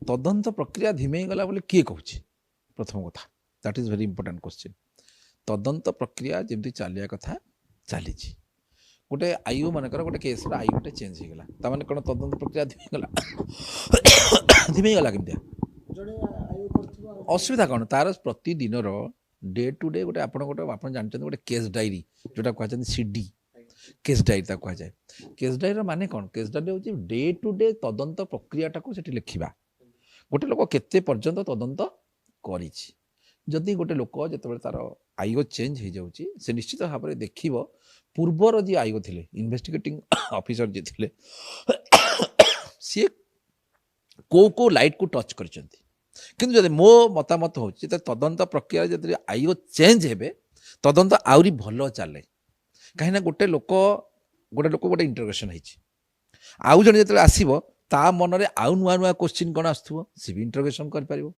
ତଦନ୍ତ ପ୍ରକ୍ରିୟା ଧିମେଇ ଗଲା ବୋଲି କିଏ କହୁଛି? ପ୍ରଥମ କଥା, that is very important question. ତଦନ୍ତ ପ୍ରକ୍ରିୟା ଯେମିତି ଚାଲିବା କଥା ଚାଲିଛି। ଗୋଟେ ଆଇଓ ମାନଙ୍କର ଗୋଟେ କେସ୍ର ଆଇଓ ଗୋଟେ ଚେଞ୍ଜ ହେଇଗଲା, ତାମାନେ କ'ଣ ତଦନ୍ତ ପ୍ରକ୍ରିୟା ଧିମେଇ ଗଲା? ଧିମେଇ ଗଲା କେମିତିଆ? ଜଣେ ଆୟୋଗ କରୁଥିବ ଆଉ ଅସୁବିଧା କ'ଣ? ତାର ପ୍ରତିଦିନର ଡେ ଟୁ ଡେ ଗୋଟେ ଆପଣ ଗୋଟେ ଆପଣ ଜାଣିଛନ୍ତି, ଗୋଟେ କେସ୍ ଡାଏରୀ ଯେଉଁଟା କୁହାଯାନ୍ତି ସିଡି, କେସ୍ ଡାଏରୀ ତାକୁ କୁହାଯାଏ। କେସ୍ ଡାଏରୀର ମାନେ କ'ଣ? କେସ୍ ଡାଏରୀ ହେଉଛି ଡେ ଟୁ ଡେ ତଦନ୍ତ ପ୍ରକ୍ରିୟାଟାକୁ ସେଠି ଲେଖିବା, ଗୋଟେ ଲୋକ କେତେ ପର୍ଯ୍ୟନ୍ତ ତଦନ୍ତ କରିଛି। ଯଦି ଗୋଟେ ଲୋକ ଯେତେବେଳେ ତାର ଆଇଓ ଚେଞ୍ଜ ହେଇଯାଉଛି, ସେ ନିଶ୍ଚିତ ଭାବରେ ଦେଖିବ ପୂର୍ବର ଯିଏ ଆଇଓ ଥିଲେ, ଇନଭେଷ୍ଟିଗେଟିଂ ଅଫିସର ଯିଏ ଥିଲେ, ସିଏ କେଉଁ କେଉଁ ଲାଇଟ୍କୁ ଟଚ୍ କରିଛନ୍ତି। କିନ୍ତୁ ଯଦି ମୋ ମତାମତ ହେଉଛି, ଯେତେବେଳେ ତଦନ୍ତ ପ୍ରକ୍ରିୟାରେ ଯଦି ଆଇଓ ଚେଞ୍ଜ ହେବେ, ତଦନ୍ତ ଆହୁରି ଭଲ ଚାଲେ। କାହିଁକିନା ଗୋଟେ ଲୋକ ଗୋଟେ ଇଣ୍ଟରୋଗେସନ୍ ହେଇଛି, ଆଉ ଜଣେ ଯେତେବେଳେ ଆସିବ, ତା ମନରେ ଆଉ ନୂଆ ନୂଆ କୋଶ୍ଚିନ୍ କ'ଣ ଆସୁଥିବ, ସେ ବି ଇଣ୍ଟରୋଗେସନ୍ କରିପାରିବ।